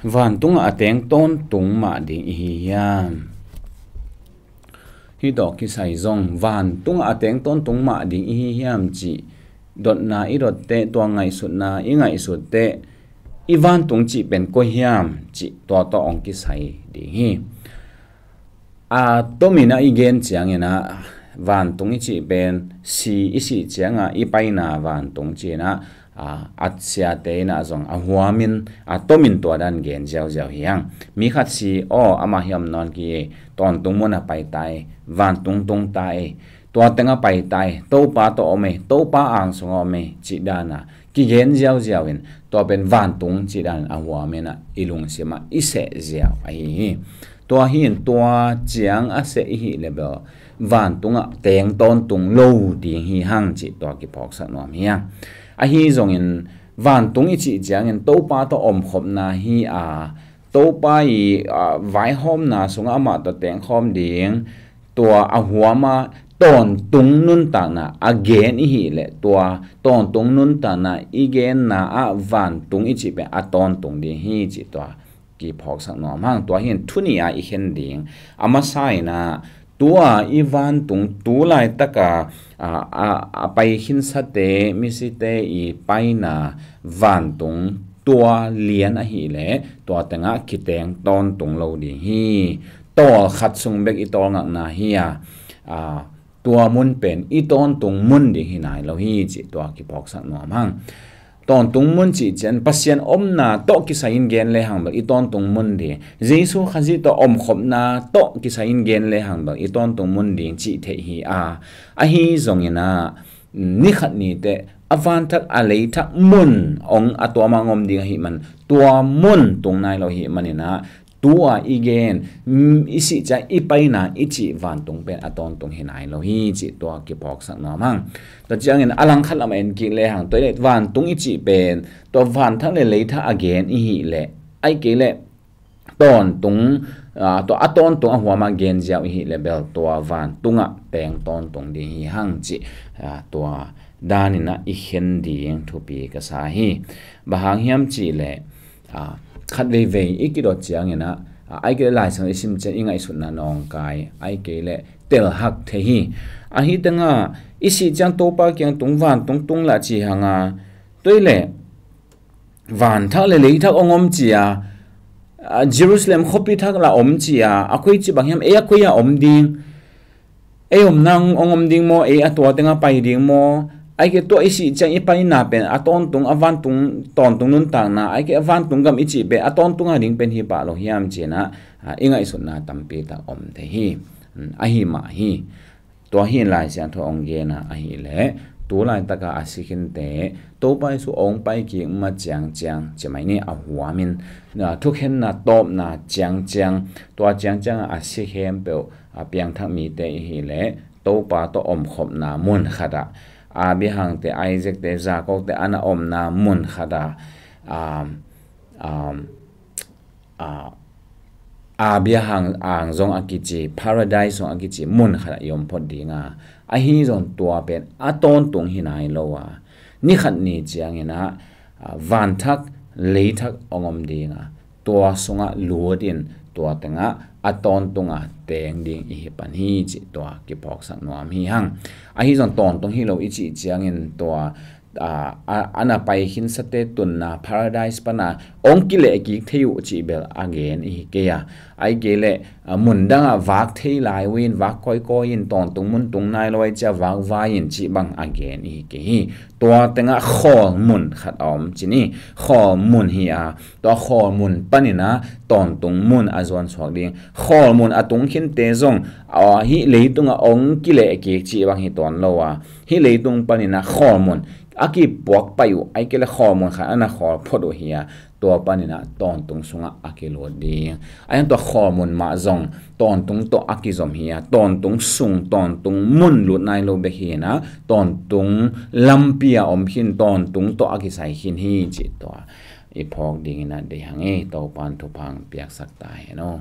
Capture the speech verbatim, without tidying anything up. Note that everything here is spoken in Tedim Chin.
Vantungah a teng tawntung mah ding i hi hiam? Hih tawh kisai zong vantungah a teng tawntung mah ding i hi hiam cih dotna i dotteh, tua ngaihsutna i ngaihsutteh, i vantung cih pen koi hiam cih tua tawh hong kisai ding hi. A tomin ah i gen ciangin ah vantung i cih pen si i sih ciangah i paina vantung ci-in ah, a, a siate in ah zong a huamin a tomin tua dan gen ziauziau hi hang. Mi khat si, aw, amah hiam nawn ki, tawntung mun a pai ta ei, vantung tung ta ei, tua teng a pai ta ei, Topa tawh om ei, Topa ang sungah om ei cih dan a kigen ziauziau in, tua pen vantung cih dan a huamin ah i lungsim ah i seh ziau ahi hi. Tua hi in tua ciang a seh i hih leh bel vantungah teng tawntung lo ding hi hang cih tua kiphawksak nuam hi hang. Ahi zongin vantung i cih ciangin Topa tawh omkhopna hi a, Topa i, a, vaihawmna sungah amah tawh tengkhawm ding, tua a huama tawntung nuntakna a gen i hih leh, tua tawntung nuntakna i genna ah vantung i cih pen a tawntung ding hi cih tua kiphawksak nuam hang. Tua hi in thu nih a i khen ding. A masa in ah, tua i vantung tu laitaka, a, a, a pai khinsate, misite i paina vantung tua lian ahih leh tua tengah kiteng tawntung lo ding hi. Tawl khat sung bek i tawlngakna hi a, a, tua mun pen i tawntung mun ding hi nai lo hi cih tua kiphawksak nuam hang. Tawntung mun cih ciang Pasian omna tawh kisai in gen lehang bel i tawntung mun ding, Jesu Khazih tawh omkhopna tawh kisai in gen lehang bel i tawntung mun ding cih theih hi a, ahi zongin ah, ni khat ni teh a vanthak a leithak mun hong a tuam a hong om ding ahih man, tua mun tung nai lo ahih manin ah, tua i gen, mm, i sih ciang i paina i cih vantung pen a tawntung hi nai lo hi cih tua kiphawksak nuam hang. Tua ciangin a langkhat lam a en kik lehang, tua i leh vantung i cih pen tua vanthak le leithak a gen i hih leh, ahih kei leh tawntung, a, tua a tawntung a huama gen ziau i hih leh bel tua vantungah teng tawntung ding hi hang cih, a, tua danin ah i khen ding thupi ka sa hi. Bang hang hiam cih leh, a, khat veivei i kidot ciangin ah, a, ahih kei leh Lai Siangtho i sim ciang i ngaihsutna nawngkai, ahih kei leh telhak thei hi. Ahi tengah i sih ciang Topa kiang tung vantung tung lah ci hang a, tua i leh vanthak le leithak hong om ci a, a, Jerusalem khuapi thak lah om ci a, a koi ci bang hiam, ei a koi a om ding, ei omna hong om ding maw, ei a tua tengah pai ding maw, ahih kei tua i sih ciang i paina pen a tawntung, a vantung, tawntung nuntakna, ahih kei a vantung gam i cih pen a tawntung a ding pen hi pah lo hiam ci-in ah, a, i ngaihsutna tampi tak om thei hi. Hmm, ahi mah hi. Tua hi in Lai Siangtho hong gen a ahih leh, tu laitaka a si khinte, Topa Jesu hong pai kik ma ciangciang, ci mai ni, a huamin, na, thukhenna tawpna ciangciang, tua ciangciang a si khempeuh, a piangthak mite i hih leh, Topa tawh omkhopna mun khat ah, Abraham te, Isaac te, Jacob te a na omna mun khat ah, um, um, a, Abraham ang zong a kici, Paradise zong a kici mun khat ah i om phot ding a, ahi zong tua pen a tawntung hi nai lo a, ni khat ni ciangin ah, a, vanthak leithak hong om ding a, tua sungah lut in tua tengah a tawntung a teng ding i hi pan hi cih tua kiphawksak nuam hi hang. Ahi zong tawntung hi lo i cih ciangin tua a, a, a na pai khinsate tunna Paradise pana hong kilehkik thei uh cih bel a gen i hi kei a. Ahih kei leh, a, mun dangah vak thei lai uh in, vak kawikawi in, tawntung mun tung nai lo ahih ciang vak vai in cih bang a gen i hi kei hi. Tua tengah khawl mun khat a om ci ni. Khawl mun hi a, tua khawl mun panin ah tawntung mun a zuan suak ding. Khawl mun a tung khinte zong, a, hih leitungah hong kilehkik cih bang hi tuan lo a, hih leitung panin ah khawl mun a kipuak pai uh, ahih kei leh khawl mun khat a na khawl phot uh hi a, tua panin ah tawntung sungah a kilut ding. Ahi hang tua khawl mun mah zong tawntung tawh a kizom hi a, tawntung sung, tawntung mun lut nai lo bek hi in ah, tawntung lampi a om khin, tawntung tawh a kisai khin hi cih tua i phawk dingin ah deih hang e. Topa'n thupha piaksak ta hen aw.